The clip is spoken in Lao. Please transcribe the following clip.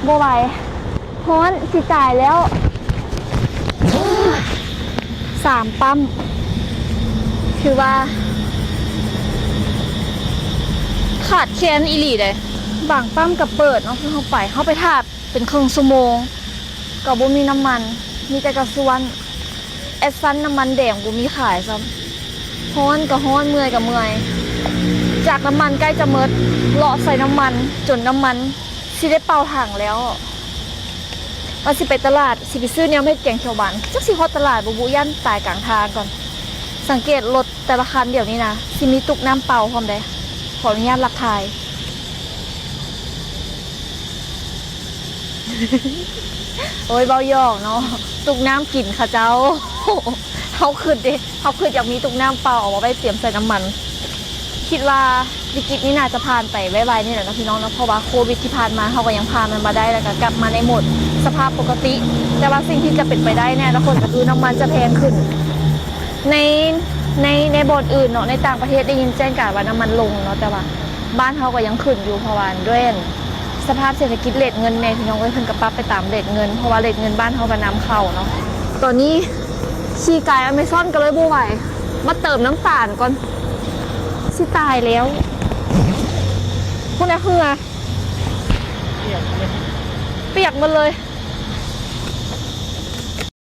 ບໍ່ໄຫວ ຮ້ອນ ຊິຕາຍແລ້ວ. ສາມປ້ຳ ຖືວ່າຂາດແຄນອີ່ຫຼີເດ້. ບາງປ້ຳກໍເປີດເນາະ ຄືເຮົາໄປ ເຮົາໄປຖ້າເປັນເຄິ່ງຊົ່ວໂມງ ກໍບໍ່ມີນ້ຳມັນ ມີແຕ່ກາຊວນ. ແອັດຊັນນ້ຳມັນແດງບໍ່ມີຂາຍຊ້ຳ. ຮ້ອນກໍຮ້ອນ ເມື່ອຍກໍເມື່ອຍ. ຈາກນ້ຳມັນໃກ້ຈະໝົດ ເລາະໃສ່ນ້ຳມັນ ຈົນນ້ຳມັນຊິໄດ້ເປົ່າຖັງແລ້ວ. ວ່າຊິໄປຕະຫຼາດ ຊິໄປຊື້ແນວມາເຮັດແກງຂຽວຫວານ. ຈັກຊິຮອດຕະຫຼາດບໍ່ບຸ ຢ້ານຕາຍກາງທາງກ່ອນ. ສັງເກດລົດແຕ່ລະຄັນດຽວນີ້ນະ ຊິມີຕຸກນ້ຳເປົ່າພ້ອມເດ້. ຂໍອະນຸຍາດລັກຖ່າຍ. ໂອ້ຍ ເວົ້າຫຍອກເນາະ ຕຸກນ້ຳກິນຂະເຈົ້າ. ເຮົາຄຶດເດ້ ເຮົາຄຶດຢາກມີຕຸກນ້ຳເປົ່າ ເອົາມາໄວ້ຕຽມໃສ່ນ້ຳມັນ. ຄິດວ່າວິກິດນີ້ໜ້າຈະຜ່ານໄປໄວໆນີ້ແຫຼະເນາະພີ່ນ້ອງເນາະ ເພາະວ່າໂຄວິດທີ່ຜ່ານມາ ເຮົາກໍຍັງຜ່ານມັນມາໄດ້ ແລ້ວກໍກັບມາໃນໂໝດສະພາບປົກກະຕິ. ແຕ່ວ່າສິ່ງທີ່ຈະເປັນໄປໄດ້ໃນອະນາຄົດກໍຄືນ້ຳມັນຈະແພງຂຶ້ນ. ໃນ ໃນ ໃນບ່ອນອື່ນເນາະ ໃນຕ່າງປະເທດໄດ້ຍິນແຈ້ງການວ່ານ້ຳມັນລົງເນາະ ແຕ່ວ່າ ບ້ານເຮົາກໍຍັງຂຶ້ນຢູ່ ເພາະວ່າດ້ວຍ ອັນ ສະພາບເສດຖະກິດເຣດເງິນແດ່ ພີ່ນ້ອງເອີຍ ເພິ່ນກໍປັບໄປຕາມເຣດເງິນ ເພາະວ່າເຣດເງິນບ້ານເຮົາກໍນຳເຂົ້າເນາະ. ຕອນນີ້ຂີ່ກາຍອາເມຊອນກໍເລີຍບໍ່ໄຫວ ມາເຕີມນ້ຳຕານກ່ອນ ຊິຕາຍແລ້ວ. ພຸ້ນນະ ເຫື່ອ ປຽກໝົດເລີຍ.